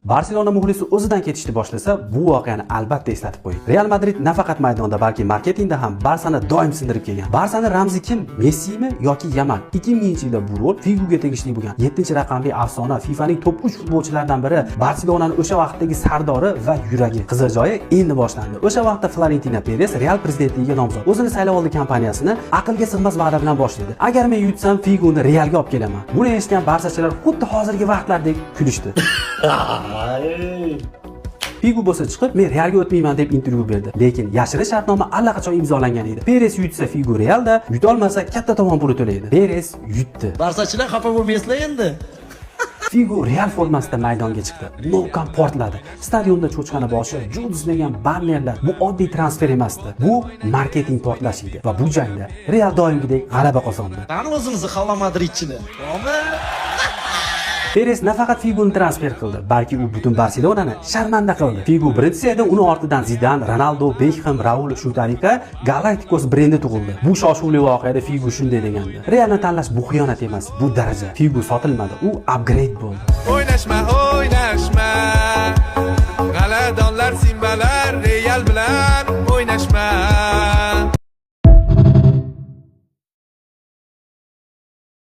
Barselona muxlisi o'zidan ketishni boshlasa, bu voqeani albatta eslatib qo'ying. Real Madrid nafaqat maydonda, balki marketingda ham Barsani doim sindirib kelgan. Barsani ramzi kim? Messimi yoki Yamal? 2000-yilda bu rol Figuga tegishli bo'lgan. 7-raqamli afsona, FIFAning top 3 futbolchilaridan biri, Barselonani o'sha vaqtdagi sardori va yuragi. Qiziq joyi endi boshlandi. O'sha vaqtda Florentino Perez Real prezidentligiga nomzod. O'zini saylovoldi kampaniyasini aqlga sig'mas va'da bilan boshlaydi. "Agar men yutsam, Figuni Realga olib kelaman." Buni eshitgan barsachilar xuddi hozirgi vaqtlardek kulishdi. Figu bo'lsa chiqib, "Men Realga o'tmayman", deb intervyu berdi. Lekin yashirin shartnoma allaqachon imzolangan edi. Peres yutsa, Figu Realda, yutolmasa, katta tovon puli to'laydi. Peres yutdi. Barsachilar, xafa bo'lmaysizlar endi. Figu Real formasida maydonga chiqdi. Nou Camp portladi. Stadionda cho'chqani boshi, Judas degan bannerlar. Bu oddiy transfer emasdi. Bu marketing portlashi edi va bu jangda Real doimgidek g'alaba qozondi. Qani o'zimizni Hala Madridchilar. To'g'rimi? Peres nafaqat Figuni transfer qildi, balki u butun Barselonani sharmanda qildi. Figu birinchisi edi, uni ortidan Zidan, Ronaldo, Beckham, Raul, shu tariqa Galacticos brendi tug'ildi. Bu shov-shuvli voqeada Figu shunday degandi: "Realni tanlash bu xiyonat emas, bu daraja." Figu sotilmadi, u upgrade bo'ldi. O'ynashma, o'ynashma.